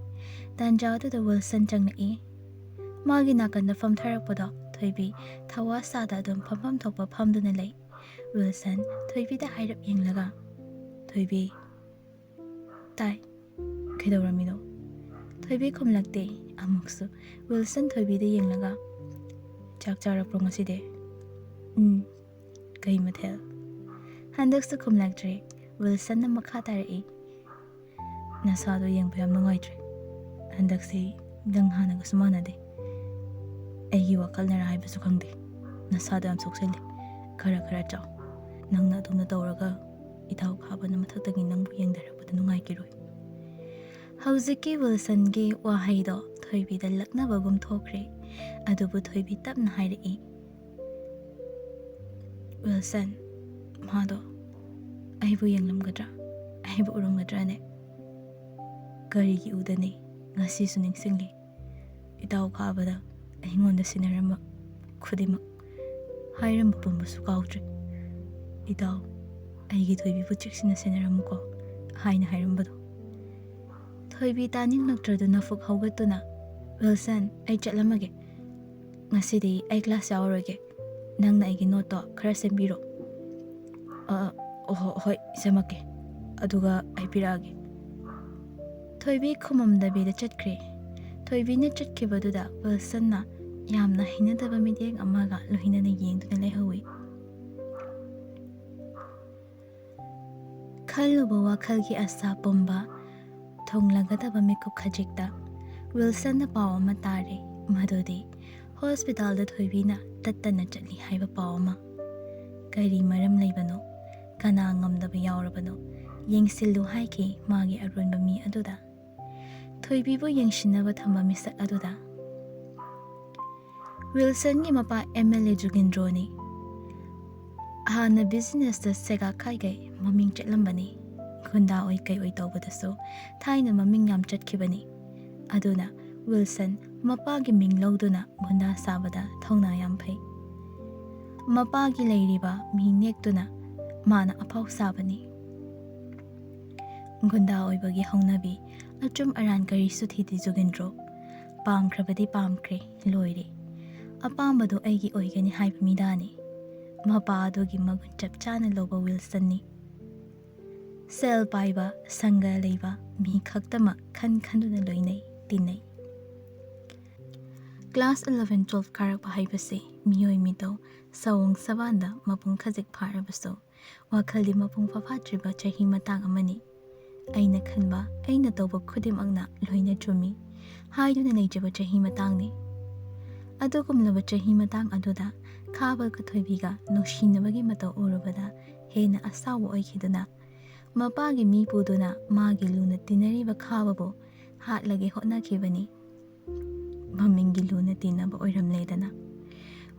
ꯇꯥꯟꯖꯥ ꯑꯗꯨꯗ ꯋꯤꯜꯁꯟ ꯆꯪꯂꯛꯏ꯫ ꯃꯥꯒꯤ ꯅꯥꯀꯟꯗ ꯐꯝꯊꯔꯛꯄꯗꯣ ꯊꯣꯏꯕꯤ ꯊꯋꯥ ꯁꯥꯗ ꯑꯗꯨꯝ ꯐꯝꯐꯝ ꯊꯣꯛꯄ ꯐꯝꯗꯨꯅ ꯂꯩ꯫ ꯋꯤꯜꯁꯟ ꯊꯣꯏꯕꯤꯗ ꯍꯥꯏꯔꯞ ꯌꯦꯡꯂꯒ, "ꯊꯣꯏꯕꯤ, ꯇꯥꯏ꯫ ꯀꯩꯗꯧꯔꯝꯃꯤꯅꯣ?" ꯊꯣꯏꯕꯤ ꯈꯨꯝꯂꯛꯇꯦ꯫ ꯑꯃꯨꯛꯁꯨ ꯋꯤꯜꯁꯟ ꯊꯣꯏꯕꯤꯗ ꯌꯦꯡꯂꯒ, "ꯆꯥꯛ ꯆꯥꯔꯛꯄ꯭ꯔꯣ ꯉꯁꯤꯗꯤ?" "ꯎꯝ꯫ ꯀꯩ ꯃꯊꯦꯜ?" ꯍꯟꯗꯛꯁꯨ ꯈꯨꯝꯂꯛꯇ꯭ꯔꯦ꯫ ꯋꯤꯜꯁꯟꯅ ꯃꯈꯥ ꯇꯥꯔꯛꯏ, "ꯅꯁꯥꯗꯣ ꯌꯦꯡꯕ ꯌꯥꯝ ꯅꯨꯡꯉꯥꯏꯇ꯭ꯔꯦ꯫ ꯍꯟꯗꯛꯁꯤ ꯅꯪ ꯍꯥꯟꯅꯒꯁꯨ ꯃꯥꯟꯅꯗꯦ꯫ ꯑꯩꯒꯤ ꯋꯥꯈꯜꯅꯔ ꯍꯥꯏꯕꯁꯨ ꯈꯪꯗꯦ꯫ ꯅꯁꯥꯗꯣ ꯌꯥꯝ ꯁꯣꯛꯆꯜꯂꯦ꯫ ꯈꯔ ꯈꯔ ꯆꯥꯎ꯫ ꯅꯪꯅ ꯑꯗꯨꯝꯅ ꯇꯧꯔꯒ ꯏꯇꯥꯎ ꯈꯥꯕꯅ ꯃꯊꯛꯇꯒꯤ ꯅꯪꯕꯨ ꯌꯦꯡꯊꯔꯛꯄꯗ ꯅꯨꯡꯉꯥꯏꯈꯤꯔꯣꯏ꯫" ꯍꯧꯖꯤꯛꯀꯤ ꯋꯤꯜꯁꯟꯒꯤ ꯋꯥꯍꯩꯗꯣ ꯊꯣꯏꯕꯤꯗ ꯂꯛꯅꯕꯒꯨꯝ ꯊꯣꯛꯈ꯭ꯔꯦ꯫ ꯑꯗꯨꯕꯨ ꯊꯣꯏꯕꯤ ꯇꯞꯅ ꯍꯥꯏꯔꯛꯏ, "ꯋꯤꯜꯁꯟ, ꯃꯥꯗꯣ ꯑꯩꯕꯨ ꯌꯦꯡꯂꯝꯒꯗ꯭ꯔꯥ? ꯑꯩꯕꯨ ꯎꯔꯝꯒꯗ꯭ꯔꯥꯅꯦ?" "ꯀꯔꯤꯒꯤ ꯎꯗꯅꯤ? ꯉꯁꯤꯁꯨ ꯅꯤꯡꯁꯤꯡꯂꯤ꯫ ꯏꯇꯥꯎ ꯈꯥꯕꯗ ꯑꯩꯉꯣꯟꯗ ꯁꯤꯟꯅꯔꯝꯕ ꯈꯨꯗꯤꯡꯃꯛ ꯍꯥꯏꯔꯝꯕ ꯄꯨꯝꯕꯁꯨ ꯀꯥꯎꯗ꯭ꯔꯦ꯫ ꯏꯇꯥꯎ, ꯑꯩꯒꯤ ꯊꯣꯏꯕꯤꯕꯨ ꯆꯦꯛꯁꯤꯟꯅ ꯁꯦꯟꯅꯔꯝꯃꯨꯀꯣ" ꯍꯥꯏꯅ ꯍꯥꯏꯔꯝꯕꯗꯣ꯫ ꯊꯣꯏꯕꯤ ꯇꯥꯅꯤꯡꯂꯛꯇ꯭ꯔꯗꯨꯅ ꯐꯨꯛ ꯍꯧꯒꯠꯇꯨꯅ, "ꯋꯤꯜꯁꯟ, ꯑꯩ ꯆꯠꯂꯝꯃꯒꯦ꯫ ꯉꯁꯤꯗꯤ ꯑꯩ ꯀ꯭ꯂꯥꯁ ꯌꯥꯎꯔꯔꯣꯏꯒꯦ꯫ ꯅꯪꯅ ꯑꯩꯒꯤ ꯅꯣꯠꯇꯣ ꯈꯔ ꯁꯦꯝꯕꯤꯔꯣ꯫" "ꯑ, ꯑ, ꯍꯣ-, ꯍꯣꯏ, ꯁꯦꯝꯃꯛꯀꯦ꯫ ꯑꯗꯨꯒ ꯑꯩ ꯄꯤꯔꯛꯑꯒꯦ꯫" ꯊꯣꯏꯕꯤ ꯈꯨꯃꯝꯗꯕꯤꯗ ꯆꯠꯈ꯭ꯔꯦ꯫ ꯊꯣꯏꯕꯤꯅ ꯆꯠꯈꯤꯕꯗꯨꯗ ꯋꯤꯜꯁꯟꯅ ꯌꯥꯝꯅ ꯍꯩꯅꯗꯕ ꯃꯤꯠꯌꯦꯡ ꯑꯃꯒ ꯂꯣꯏꯅꯅ ꯌꯦꯡꯗꯨꯅ ꯂꯩꯍꯧꯏ꯫ ꯈꯜꯂꯨꯕ ꯋꯥꯈꯜꯒꯤ ꯑꯁꯥ ꯄꯨꯝꯕ ꯊꯨꯡꯂꯒꯗꯕ ꯃꯤꯀꯨꯞ ꯈꯖꯤꯛꯇ ꯋꯤꯜꯁꯟꯅ ꯄꯥꯎ ꯑꯃ ꯇꯥꯔꯦ꯫ ꯃꯗꯨꯗꯤ ꯍꯣꯁꯄꯤꯇꯥꯜꯗ ꯊꯣꯏꯕꯤꯅ ꯇꯠꯇꯅ ꯆꯠꯂꯤ ꯍꯥꯏꯕ ꯄꯥꯎ ꯑꯃ꯫ ꯀꯔꯤ ꯃꯔꯝ ꯂꯩꯕꯅꯣ? ꯀꯅꯥ ꯉꯝꯗꯕ ꯌꯥꯎꯔꯕꯅꯣ? ꯌꯦꯡꯁꯤꯜꯂꯨ ꯍꯥꯏꯈꯤ ꯃꯥꯒꯤ ꯑꯔꯣꯟꯕ ꯃꯤ ꯑꯗꯨꯗ꯫ ꯊꯣꯏꯕꯤꯕꯨ ꯌꯦꯡꯁꯤꯟꯅꯕ ꯊꯝꯕ ꯃꯤꯁꯛ ꯑꯗꯨꯗ꯫ ꯋꯤꯜꯁꯟꯒꯤ ꯃꯄꯥ ꯑꯦꯝ ꯑꯦꯜ ꯑꯦ ꯖꯨꯒꯤꯟꯗ꯭ꯔꯣꯅꯤ꯫ ꯍꯥꯟꯅ ꯕꯤꯖꯤꯅꯦꯁꯇ ꯁꯦꯒꯥ ꯈꯥꯏꯒꯩ ꯃꯃꯤꯡ ꯆꯠꯂꯝꯕꯅꯤ꯫ ꯒꯨꯟꯗꯥ ꯑꯣꯏ ꯀꯩ ꯑꯣꯏ ꯇꯧꯕꯗꯁꯨ ꯊꯥꯏꯅ ꯃꯃꯤꯡ ꯌꯥꯝ ꯆꯠꯈꯤꯕꯅꯤ꯫ ꯑꯗꯨꯅ ꯋꯤꯜꯁꯟ ꯃꯄꯥꯒꯤ ꯃꯤꯡ ꯂꯧꯗꯨꯅ ꯒꯨꯟꯗꯥ ꯁꯥꯕꯗ ꯊꯧꯅꯥ ꯌꯥꯝ ꯐꯩ꯫ ꯃꯄꯥꯒꯤ ꯂꯩꯔꯤꯕ ꯃꯤ ꯅꯦꯛꯇꯨꯅ ꯃꯥꯅ ꯑꯐꯥꯎ ꯁꯥꯕꯅꯤ꯫ ꯒꯨꯟꯗꯥ ꯑꯣꯏꯕꯒꯤ ꯍꯧꯅꯕꯤ ꯑꯆꯨꯝ ꯑꯔꯥꯟ ꯀꯔꯤꯁꯨ ꯊꯤꯗꯦ ꯖꯨꯒꯤꯟꯗ꯭ꯔꯣ꯫ ꯄꯥꯝꯈ꯭ꯔꯕꯗꯤ ꯄꯥꯝꯈ꯭ꯔꯦ, ꯂꯣꯏꯔꯦ꯫ ꯑꯄꯥꯝꯕꯗꯨ ꯑꯩꯒꯤ ꯑꯣꯏꯒꯅꯤ ꯍꯥꯏꯕ ꯃꯤꯗꯥꯅꯤ꯫ ꯃꯄꯥ ꯑꯗꯨꯒꯤ ꯃꯒꯨꯟ ꯆꯞ ꯆꯥꯅ ꯂꯧꯕ ꯋꯤꯜꯁꯟꯅꯤ꯫ ꯁꯦꯜ ꯄꯥꯏꯕ, ꯁꯪꯒ ꯂꯩꯕ ꯃꯤ ꯈꯛꯇꯃꯛ ꯈꯟ ꯈꯟꯗꯨꯅ ꯂꯣꯏꯅꯩ, ꯇꯤꯟꯅꯩ꯫ ꯀ꯭ꯂꯥꯁ eleven twelve ꯀꯥꯔꯛꯄ ꯍꯥꯏꯕꯁꯤ ꯃꯤꯑꯣꯏ ꯃꯤꯇꯧ ꯁꯑꯣꯡ ꯁꯕꯥꯟꯗ ꯃꯄꯨꯡ ꯈꯖꯤꯛ ꯐꯥꯔꯕꯁꯨ ꯋꯥꯈꯜꯗꯤ ꯃꯄꯨꯡ ꯐꯥꯐꯥꯠꯇ꯭ꯔꯤꯕ ꯆꯍꯤ ꯃꯇꯥꯡ ꯑꯃꯅꯤ꯫ ꯑꯩꯅ ꯈꯟꯕ, ꯑꯩꯅ ꯇꯧꯕ ꯈꯨꯗꯤꯡꯃꯛꯅ ꯂꯣꯏꯅ ꯆꯨꯝꯃꯤ ꯍꯥꯏꯗꯨꯅ ꯂꯩꯖꯕ ꯆꯍꯤ ꯃꯇꯥꯡꯅꯤ꯫ ꯑꯗꯨꯒꯨꯝꯂꯕ ꯆꯍꯤ ꯃꯇꯥꯡ ꯑꯗꯨꯗ ꯈꯥꯕ ꯀꯊꯣꯏꯕꯤꯒ ꯅꯨꯡꯁꯤꯅꯕꯒꯤ ꯃꯇꯧ ꯎꯔꯨꯕꯗ ꯍꯦꯟꯅ ꯑꯁꯥꯎꯕ ꯑꯣꯏꯈꯤꯗꯨꯅ ꯃꯄꯥꯒꯤ ꯃꯤ ꯄꯨꯗꯨꯅ ꯃꯥꯒꯤ ꯂꯨꯅ ꯇꯤꯟꯅꯔꯤꯕ ꯈꯥꯕꯕꯨ ꯍꯥꯠꯂꯒꯦ ꯍꯣꯠꯅꯈꯤꯕꯅꯤ꯫ ꯃꯃꯤꯡꯒꯤ ꯂꯨꯅ ꯇꯤꯟꯅꯕ ꯑꯣꯏꯔꯝꯂꯦꯗꯅ꯫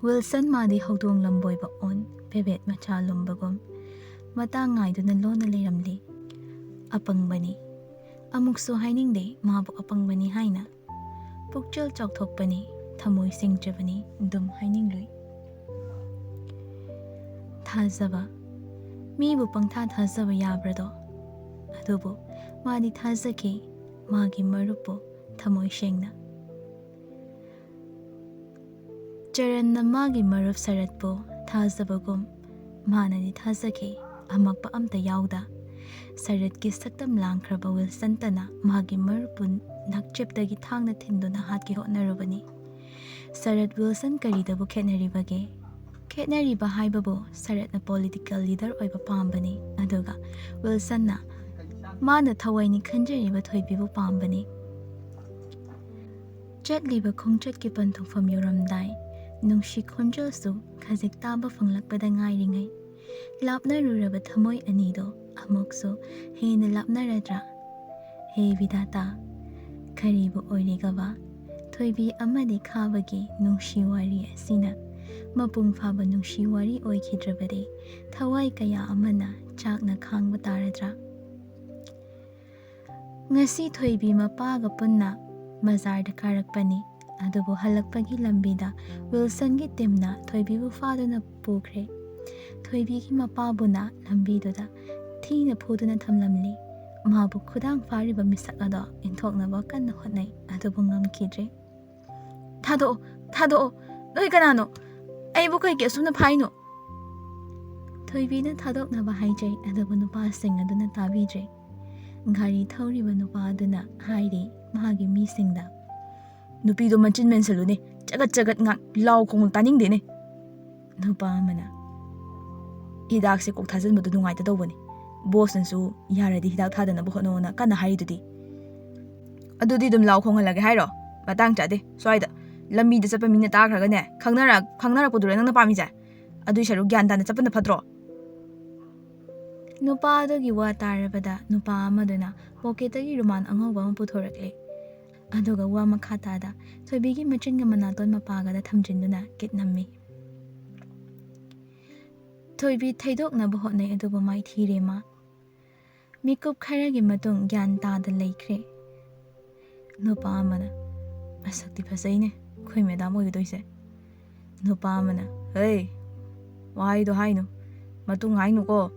ꯋꯤꯜꯁꯟ ꯃꯥꯗꯤ ꯍꯧꯗꯣꯡ ꯂꯝꯕꯣꯏꯕ ꯑꯣꯟ ꯄꯦꯕꯦꯠ ꯃꯆꯥ ꯂꯨꯝꯕꯒꯨꯝ ꯃꯇꯥꯡ ꯉꯥꯏꯗꯨꯅ ꯂꯣꯟꯅ ꯂꯩꯔꯝꯂꯤ꯫ ꯑꯄꯪꯕꯅꯤ꯫ ꯑꯃꯨꯛꯁꯨ ꯍꯥꯏꯅꯤꯡꯗꯦ ꯃꯥꯕꯨ ꯑꯄꯪꯕꯅꯤ ꯍꯥꯏꯅ꯫ ꯄꯨꯛꯆꯦꯜ ꯆꯥꯎꯊꯣꯛꯄꯅꯤ, ꯊꯃꯣꯏ ꯁꯦꯡꯖꯕꯅꯤ, ꯑꯗꯨꯝ ꯍꯥꯏꯅꯤꯡꯂꯨꯏ꯫ ꯊꯥꯖꯕ꯫ ꯃꯤꯕꯨ ꯄꯪꯊꯥ ꯊꯥꯖꯕ ꯌꯥꯕ꯭ꯔꯗꯣ? ꯑꯗꯨꯕꯨ ꯃꯥꯗꯤ ꯊꯥꯖꯈꯤ, ꯃꯥꯒꯤ ꯃꯔꯨꯞꯄꯨ ꯊꯃꯣꯏ ꯁꯦꯡꯅ꯫ ꯆꯔꯟꯅ ꯃꯥꯒꯤ ꯃꯔꯨꯞ ꯁꯔꯠꯄꯨ ꯊꯥꯖꯕꯒꯨꯝ ꯃꯥꯅꯗꯤ ꯊꯥꯖꯈꯤ, ꯑꯃꯛꯄ ꯑꯝꯇ ꯌꯥꯎꯗ꯫ ꯁꯔꯠꯀꯤ ꯁꯛꯇꯝ ꯂꯥꯡꯈ꯭ꯔꯕ ꯋꯤꯜꯁꯟꯇꯅ ꯃꯥꯒꯤ ꯃꯔꯨꯞꯄꯨ ꯅꯥꯛꯆꯦꯞꯇꯒꯤ ꯊꯥꯡꯅ ꯊꯤꯟꯗꯨꯅ ꯍꯥꯠꯀꯦ ꯍꯣꯠꯅꯔꯨꯕꯅꯤ꯫ ꯁꯔꯠ ꯋꯤꯜꯁꯟ ꯀꯔꯤꯗꯕꯨ ꯈꯦꯠꯅꯔꯤꯕꯒꯦ? ꯈꯦꯠꯅꯔꯤꯕ ꯍꯥꯏꯕꯕꯨ ꯁꯔꯠꯅ ꯄꯣꯂꯤꯇꯤꯀꯦꯜ ꯂꯤꯗꯔ ꯑꯣꯏꯕ ꯄꯥꯝꯕꯅꯤ, ꯑꯗꯨꯒ ꯋꯤꯜꯁꯟꯅ ꯃꯥꯅ ꯊꯋꯥꯏꯅꯤ ꯈꯟꯖꯔꯤꯕ ꯊꯣꯏꯕꯤꯕꯨ ꯄꯥꯝꯕꯅꯤ꯫ ꯆꯠꯂꯤꯕ ꯈꯣꯡꯆꯠꯀꯤ ꯄꯟꯊꯨꯡꯐꯝ ꯌꯧꯔꯝꯗꯥꯏ, ꯅꯨꯡꯁꯤ ꯈꯣꯟꯖꯦꯜꯁꯨ ꯈꯖꯤꯛ ꯇꯥꯕ ꯐꯪꯂꯛꯄꯗ ꯉꯥꯏꯔꯤꯉꯩ, ꯂꯥꯞꯅꯔꯨꯔꯕ ꯊꯃꯣꯏ ꯑꯅꯤꯗꯣ ꯑꯃꯨꯛꯁꯨ ꯍꯦꯟꯅ ꯂꯥꯞꯅꯔꯗ꯭ꯔꯥ? ꯍꯦ ꯕꯤꯙꯥꯇꯥ, ꯀꯔꯤꯕꯨ ꯑꯣꯏꯔꯤꯒꯕ? ꯊꯣꯏꯕꯤ ꯑꯃꯗꯤ ꯈꯥꯕꯒꯤ ꯅꯨꯡꯁꯤ ꯋꯥꯔꯤ ꯑꯁꯤꯅ ꯃꯄꯨꯡ ꯐꯥꯕ ꯅꯨꯡꯁꯤ ꯋꯥꯔꯤ ꯑꯣꯏꯈꯤꯗ꯭ꯔꯕꯗꯤ ꯊꯋꯥꯏ ꯀꯌꯥ ꯑꯃꯅ ꯆꯥꯛꯅ ꯈꯥꯡꯕ ꯇꯥꯔꯗ꯭ꯔꯥ? ꯉꯁꯤ ꯊꯣꯏꯕꯤ ꯃꯄꯥꯒ ꯄꯨꯟꯅ ꯕꯖꯥꯔꯗ ꯀꯥꯔꯛꯄꯅꯤ꯫ ꯑꯗꯨꯕꯨ ꯍꯜꯂꯛꯄꯒꯤ ꯂꯝꯕꯤꯗ ꯋꯤꯜꯁꯟꯒꯤ ꯇꯤꯝꯅ ꯊꯣꯏꯕꯤꯕꯨ ꯐꯥꯗꯨꯅ ꯄꯨꯈ꯭ꯔꯦ꯫ ꯊꯣꯏꯕꯤꯒꯤ ꯃꯄꯥꯕꯨꯅ ꯂꯝꯕꯤꯗꯨꯗ ꯊꯤꯅ ꯐꯨꯗꯨꯅ ꯊꯝꯂꯝꯂꯤ꯫ ꯃꯥꯕꯨ ꯈꯨꯗꯥꯡ ꯐꯥꯔꯤꯕ ꯃꯤꯁꯛ ꯑꯗꯣ ꯏꯟꯊꯣꯛꯅꯕ ꯀꯟꯅ ꯍꯣꯠꯅꯩ, ꯑꯗꯨꯕꯨ ꯉꯝꯈꯤꯗ꯭ꯔꯦ꯫ "ꯊꯥꯗꯣꯛꯑꯣ, ꯊꯥꯗꯣꯛꯑꯣ! ꯅꯣꯏ ꯀꯅꯥꯅꯣ? ꯑꯩꯕꯨ ꯀꯩꯒꯤ ꯑꯁꯨꯝꯅ ꯐꯥꯏꯅꯣ?" ꯊꯣꯏꯕꯤꯅ ꯊꯥꯗꯣꯛꯅꯕ ꯍꯥꯏꯖꯩ, ꯑꯗꯨꯕꯨ ꯅꯨꯄꯥꯁꯤꯡ ꯑꯗꯨꯅ ꯇꯥꯕꯤꯗ꯭ꯔꯦ꯫ ꯒꯥꯔꯤ ꯊꯧꯔꯤꯕ ꯅꯨꯄꯥ ꯑꯗꯨꯅ ꯍꯥꯏꯔꯤ ꯃꯥꯒꯤ ꯃꯤꯁꯤꯡꯗ, "ꯅꯨꯄꯤꯗꯣ ꯃꯆꯤꯟ ꯃꯦꯟꯁꯜꯂꯨꯅꯦ, ꯆꯒꯠ ꯆꯒꯠ ꯉꯥꯡ, ꯂꯥꯎ ꯈꯣꯡ ꯇꯥꯅꯤꯡꯗꯦꯅꯦ"꯫ ꯅꯨꯄꯥ ꯑꯃꯅ, "ꯍꯤꯗꯥꯛꯁꯦ ꯀꯣꯛ ꯊꯥꯖꯤꯟꯕꯗꯣ ꯅꯨꯡꯉꯥꯏꯇꯗꯧꯕꯅꯤ, ꯕꯣꯁꯅꯁꯨ ꯌꯥꯔꯗꯤ ꯍꯤꯗꯥꯛ ꯊꯥꯗꯅꯕ ꯍꯣꯠꯅꯧꯅ ꯀꯟꯅ ꯍꯥꯏꯔꯤꯗꯨꯗꯤ꯫ ꯑꯗꯨꯗꯤ ꯑꯗꯨꯝ ꯂꯥꯎ ꯈꯣꯡꯍꯜꯂꯒꯦ ꯍꯥꯏꯔꯣ? ꯃꯇꯥꯡ ꯆꯥꯗꯦ, ꯁ꯭ꯋꯥꯏꯗ ꯂꯝꯕꯤꯗ ꯆꯠꯄ ꯃꯤꯅ ꯇꯥꯈ꯭ꯔꯒꯅꯦ, ꯈꯪꯅꯔ-, ꯈꯪꯅꯔꯛꯄꯗꯨꯔ ꯅꯪꯅ ꯄꯥꯝꯃꯤꯁꯦ? ꯑꯗꯨꯏ ꯁꯔꯨꯛ ꯒ꯭ꯌꯥꯟ ꯇꯥꯅ ꯆꯠꯄꯅ ꯐꯠꯇ꯭ꯔꯣ?" ꯅꯨꯄꯥ ꯑꯗꯨꯒꯤ ꯋꯥ ꯇꯥꯔꯕꯗ ꯅꯨꯄꯥ ꯑꯃꯗꯨꯅ ꯄꯣꯀꯦꯠꯇꯒꯤ ꯔꯨꯃꯥꯟ ꯑꯉꯧꯕ ꯑꯃ ꯄꯨꯊꯣꯔꯛꯂꯦ꯫ ꯑꯗꯨꯒ ꯋꯥ ꯃꯈꯥ ꯇꯥꯗ ꯊꯣꯏꯕꯤꯒꯤ ꯃꯆꯤꯟꯒ ꯃꯅꯥꯇꯣꯟ ꯃꯄꯥꯒꯗ ꯊꯝꯖꯤꯟꯗꯨꯅ ꯀꯤꯠ ꯅꯝꯃꯤ꯫ ꯊꯣꯏꯕꯤ ꯊꯩꯗꯣꯛꯅꯕ ꯍꯣꯠꯅꯩ, ꯑꯗꯨꯕꯨ ꯃꯥꯏꯊꯤꯔꯦ ꯃꯥ꯫ ꯃꯤꯀꯨꯞ ꯈꯔꯒꯤ ꯃꯇꯨꯡ ꯒ꯭ꯌꯥꯟ ꯇꯥꯗ ꯂꯩꯈ꯭ꯔꯦ꯫ ꯅꯨꯄꯥ ꯑꯃꯅ, "ꯃꯁꯛꯇꯤ ꯐꯖꯩꯅꯦ, ꯑꯩꯈꯣꯏ ꯃꯦꯗꯥꯝ ꯑꯣꯏꯒꯗꯣꯏꯁꯦ"꯫ ꯅꯨꯄꯥ ꯑꯃꯅ, "ꯍꯩ, ꯋꯥꯍꯩꯗꯣ ꯍꯥꯏꯅꯨ, ꯃꯇꯨꯡ ꯍꯥꯏꯅꯨꯀꯣ꯫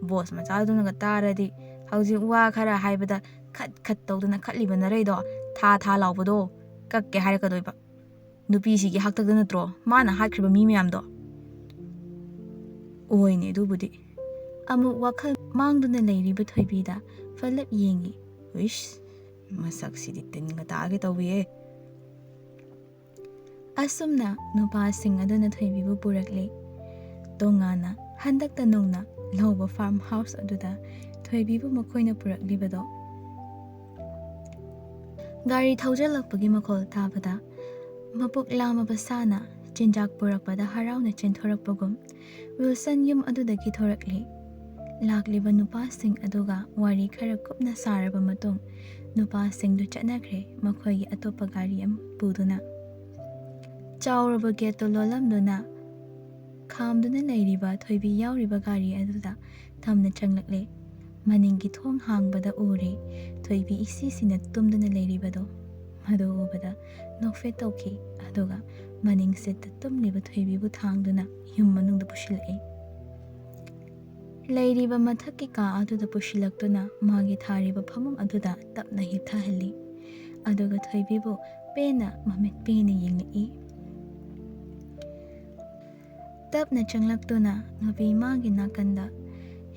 ꯕꯣꯁ ꯃꯆꯥꯗꯨꯅꯒ ꯇꯥꯔꯗꯤ ꯍꯧꯖꯤꯛ ꯋꯥ ꯈꯔ ꯍꯥꯏꯕꯗ ꯈꯠ ꯈꯠ ꯇꯧꯗꯅ ꯈꯠꯂꯤꯕ ꯅꯔꯩꯗꯣ ꯊꯥ ꯊꯥ ꯂꯥꯎꯕꯗꯣ ꯀꯛꯀꯦ ꯍꯥꯏꯔꯛꯀꯗꯣꯏꯕ꯫ ꯅꯨꯄꯤꯁꯤꯒꯤ ꯍꯥꯛꯇꯛꯇ ꯅꯠꯇ꯭ꯔꯣ ꯃꯥꯅ ꯍꯥꯠꯈ꯭ꯔꯤꯕ ꯃꯤ ꯃꯌꯥꯝꯗꯣ?" ꯑꯣꯏꯅꯦ ꯑꯗꯨꯕꯨꯗꯤ꯫ ꯑꯃꯨꯛ ꯋꯥꯈꯜ ꯃꯥꯡꯗꯨꯅ ꯂꯩꯔꯤꯕ ꯊꯣꯏꯕꯤꯗ ꯐꯂꯞ ꯌꯦꯡꯉꯤ꯫ ꯎꯏꯁ, ꯃꯁꯛꯁꯤꯗꯤ ꯇꯤꯟꯒ ꯇꯥꯒꯦ ꯇꯧꯏꯌꯦ꯫ ꯑꯁꯨꯝꯅ ꯅꯨꯄꯥꯁꯤꯡ ꯑꯗꯨꯅ ꯊꯣꯏꯕꯤꯕꯨ ꯄꯨꯔꯛꯂꯦ꯫ ꯇꯣꯉꯥꯟꯅ ꯍꯟꯗꯛꯇ ꯅꯧꯅ ꯂꯧꯕ farm house ꯑꯗꯨꯗ ꯊꯣꯏꯕꯤꯕꯨ ꯃꯈꯣꯏꯅ ꯄꯨꯔꯛꯂꯤꯕꯗꯣ꯫ ꯒꯥꯔꯤ ꯊꯧꯖꯤꯜꯂꯛꯄꯒꯤ ꯃꯈꯣꯜ ꯇꯥꯕꯗ ꯃꯄꯨꯛ ꯂꯥꯝꯃꯕ ꯁꯥꯅ ꯆꯤꯟꯖꯥꯛ ꯄꯨꯔꯛꯄꯗ ꯍꯔꯥꯎꯅ ꯆꯦꯟꯊꯣꯔꯛꯄꯒꯨꯝ ꯋꯤꯜꯁꯟ ꯌꯨꯝ ꯑꯗꯨꯗꯒꯤ ꯊꯣꯔꯛꯂꯤ꯫ ꯂꯥꯛꯂꯤꯕ ꯅꯨꯄꯥꯁꯤꯡ ꯑꯗꯨꯒ ꯋꯥꯔꯤ ꯈꯔ ꯀꯨꯞꯅ ꯁꯥꯔꯕ ꯃꯇꯨꯡ ꯅꯨꯄꯥꯁꯤꯡꯗꯨ ꯆꯠꯅꯈ꯭ꯔꯦ, ꯃꯈꯣꯏꯒꯤ ꯑꯇꯣꯞꯄ ꯒꯥꯔꯤ ꯑꯃ ꯄꯨꯗꯨꯅ꯫ ꯆꯥꯎꯔꯕ ꯒꯦꯠꯇꯨ ꯂꯣꯜꯂꯝꯗꯨꯅ ꯈꯥꯝꯗꯨꯅ ꯂꯩꯔꯤꯕ ꯊꯣꯏꯕꯤ ꯌꯥꯎꯔꯤꯕ ꯒꯥꯔꯤ ꯑꯗꯨꯗ ꯇꯞꯅ ꯆꯪꯂꯛꯂꯦ꯫ ꯃꯅꯤꯡꯒꯤ ꯊꯣꯡ ꯍꯥꯡꯕꯗ ꯎꯔꯦ ꯊꯣꯏꯕꯤ ꯏꯁꯤꯁꯤꯅ ꯇꯨꯝꯗꯨꯅ ꯂꯩꯔꯤꯕꯗꯣ꯫ ꯃꯗꯨ ꯎꯕꯗ ꯅꯣꯛꯐꯦꯠ ꯇꯧꯈꯤ, ꯑꯗꯨꯒ ꯃꯅꯤꯡ ꯁꯤꯠꯇ ꯇꯨꯝꯂꯤꯕ ꯊꯣꯏꯕꯤꯕꯨ ꯊꯥꯡꯗꯨꯅ ꯌꯨꯝ ꯃꯅꯨꯡꯗ ꯄꯨꯁꯤꯜꯂꯛꯏ꯫ ꯂꯩꯔꯤꯕ ꯃꯊꯛꯀꯤ ꯀꯥ ꯑꯗꯨꯗ ꯄꯨꯁꯤꯜꯂꯛꯇꯨꯅ ꯃꯥꯒꯤ ꯊꯥꯔꯤꯕ ꯐꯃꯨꯡ ꯑꯗꯨꯗ ꯇꯞꯅ ꯍꯤꯞꯊꯍꯜꯂꯤ꯫ ꯑꯗꯨꯒ ꯊꯣꯏꯕꯤꯕꯨ ꯄꯦꯟꯅ ꯃꯃꯤꯠ ꯄꯦꯟꯅ ꯌꯦꯡꯂꯛꯏ꯫ ꯇꯞꯅ ꯆꯪꯂꯛꯇꯨꯅ ꯅꯨꯄꯤ ꯃꯥꯒꯤ ꯅꯥꯀꯟꯗ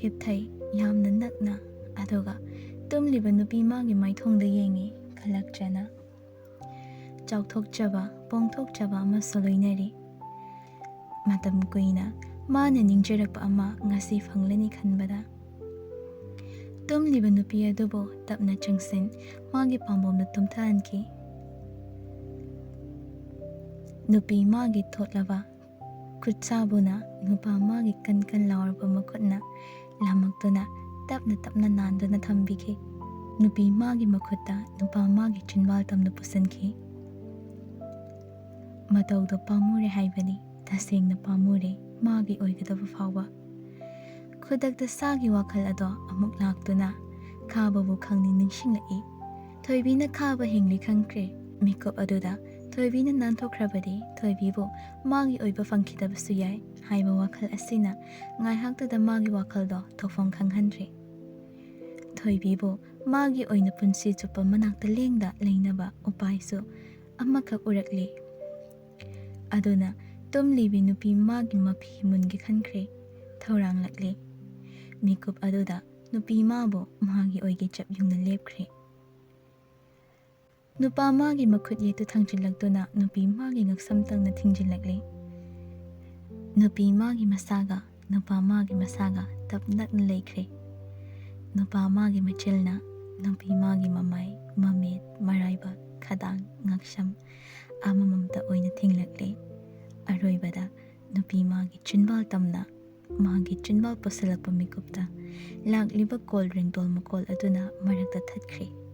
ꯍꯤꯞꯊꯩ, ꯌꯥꯝꯅ ꯅꯛꯅ꯫ ꯑꯗꯨꯒ ꯇꯨꯝꯂꯤꯕ ꯅꯨꯄꯤ ꯃꯥꯒꯤ ꯃꯥꯏꯊꯣꯡꯗ ꯌꯦꯡꯉꯤ, ꯀꯂꯛꯆꯅ꯫ ꯆꯥꯎꯊꯣꯛꯆꯕ, ꯄꯣꯡꯊꯣꯛꯆꯕ ꯑꯃꯁꯨ ꯂꯣꯏꯅꯔꯤ꯫ ꯃꯇꯝ ꯀꯨꯏꯅ ꯃꯥꯅ ꯅꯤꯡꯖꯔꯛꯄ ꯑꯃ ꯉꯁꯤ ꯐꯪꯂꯅꯤ ꯈꯟꯕꯗ꯫ ꯇꯨꯝꯂꯤꯕ ꯅꯨꯄꯤ ꯑꯗꯨꯕꯨ ꯇꯞꯅ ꯆꯪꯁꯤꯟ ꯃꯥꯒꯤ ꯄꯥꯝꯕꯣꯝꯗ ꯇꯨꯝꯊꯍꯟꯈꯤ꯫ ꯅꯨꯄꯤ ꯃꯥꯒꯤ ꯊꯣꯠꯂꯕ ꯈꯨꯠꯁꯥꯕꯨꯅ ꯅꯨꯄꯥ ꯃꯥꯒꯤ ꯀꯟ ꯀꯟ ꯂꯥꯎꯔꯕ ꯃꯈꯨꯠꯅ ꯂꯥꯃꯛꯇꯨꯅ ꯇꯞꯅ ꯇꯞꯅ ꯅꯥꯟꯗꯨꯅ ꯊꯝꯕꯤꯈꯤ꯫ ꯅꯨꯄꯤ ꯃꯥꯒꯤ ꯃꯈꯨꯠꯇ ꯅꯨꯄꯥ ꯃꯥꯒꯤ ꯆꯤꯟꯕꯥꯜ ꯇꯝꯅ ꯄꯨꯁꯤꯟꯈꯤ꯫ ꯃꯇꯧꯗꯣ ꯄꯥꯝꯃꯨꯔꯦ ꯍꯥꯏꯕꯅꯤ, ꯇꯁꯦꯡꯅ ꯄꯥꯝꯃꯨꯔꯦ, ꯃꯥꯒꯤ ꯑꯣꯏꯒꯗꯕ ꯐꯥꯎꯕ꯫ ꯈꯨꯗꯛꯇ ꯁꯥꯒꯤ ꯋꯥꯈꯜ ꯑꯗꯣ ꯑꯃꯨꯛ ꯂꯥꯛꯇꯨꯅ ꯈꯥꯕꯕꯨ ꯈꯪꯅꯤꯡ ꯅꯤꯡꯁꯤꯡꯂꯛꯏ꯫ ꯊꯣꯏꯕꯤꯅ ꯈꯥꯕ ꯍꯤꯡꯂꯤ ꯈꯪꯈ꯭ꯔꯦ꯫ ꯃꯤꯀꯨꯞ ꯑꯗꯨꯗ ꯊꯣꯏꯕꯤꯅ ꯅꯥꯟꯊꯣꯛꯈ꯭ꯔꯕꯗꯤ ꯊꯣꯏꯕꯤꯕꯨ ꯃꯥꯒꯤ ꯑꯣꯏꯕ ꯐꯪꯈꯤꯗꯕꯁꯨ ꯌꯥꯏ ꯍꯥꯏꯕ ꯋꯥꯈꯜ ꯑꯁꯤꯅ ꯉꯥꯏꯍꯥꯛꯇꯨꯗ ꯃꯥꯒꯤ ꯋꯥꯈꯜꯗꯣ ꯊꯣꯛꯐꯝ ꯈꯪꯍꯟꯗ꯭ꯔꯦ꯫ ꯊꯣꯏꯕꯤꯕꯨ ꯃꯥꯒꯤ ꯑꯣꯏꯅ ꯄꯨꯟꯁꯤ ꯆꯨꯞꯄ ꯃꯅꯥꯛꯇ ꯂꯦꯡꯗ ꯂꯩꯅꯕ ꯎꯄꯥꯏꯁꯨ ꯑꯃꯈꯛ ꯎꯔꯛꯂꯤ꯫ ꯑꯗꯨꯅ ꯇꯨꯝꯂꯤꯕꯤ ꯅꯨꯄꯤ ꯃꯥꯒꯤ ꯃꯐꯤ ꯃꯨꯟꯒꯦ ꯈꯟꯈ꯭ꯔꯦ꯫ ꯊꯧꯔꯥꯡꯂꯛꯂꯤ꯫ ꯃꯤꯀꯨꯞ ꯑꯗꯨꯗ ꯅꯨꯄꯤ ꯃꯥꯕꯨ ꯃꯥꯒꯤ ꯑꯣꯏꯒꯤ ꯆꯞ ꯌꯨꯡꯅ ꯂꯦꯞꯈ꯭ꯔꯦ꯫ ꯅꯨꯄꯥ ꯃꯥꯒꯤ ꯃꯈꯨꯠ ꯌꯦꯠꯇꯨ ꯊꯥꯡꯖꯤꯜꯂꯛꯇꯨꯅ ꯅꯨꯄꯤ ꯃꯥꯒꯤ ꯉꯛꯁꯝ ꯇꯪꯅ ꯊꯤꯡꯖꯤꯜꯂꯛꯂꯤ꯫ ꯅꯨꯄꯤ ꯃꯥꯒꯤ ꯃꯁꯥꯒ ꯅꯨꯄꯥ ꯃꯥꯒꯤ ꯃꯁꯥꯒ ꯇꯞ ꯅꯛꯅ ꯂꯩꯈ꯭ꯔꯦ꯫ ꯅꯨꯄꯥ ꯃꯥꯒꯤ ꯃꯆꯤꯜꯅ ꯅꯨꯄꯤ ꯃꯥꯒꯤ ꯃꯃꯥꯏ, ꯃꯃꯤꯠ, ꯃꯔꯥꯏꯕꯛ, ꯈꯗꯥꯡ, ꯉꯛꯁꯝ ꯑꯃꯃꯝꯇ ꯑꯣꯏꯅ ꯊꯤꯡꯂꯛꯂꯦ꯫ ꯑꯔꯣꯏꯕꯗ ꯅꯨꯄꯤ ꯃꯥꯒꯤ ꯆꯤꯟꯕꯥꯜ ꯇꯝꯅ ꯃꯥꯒꯤ ꯆꯤꯟꯕꯥꯜ ꯄꯨꯁꯤꯜꯂꯛꯄ ꯃꯤꯀꯨꯞꯇ ꯂꯥꯛꯂꯤꯕ ꯀꯣꯜ ꯔꯤꯡꯇꯣꯜ ꯃꯈꯣꯜ ꯑꯗꯨꯅ ꯃꯔꯛꯇ ꯊꯠꯈ꯭ꯔꯦ꯫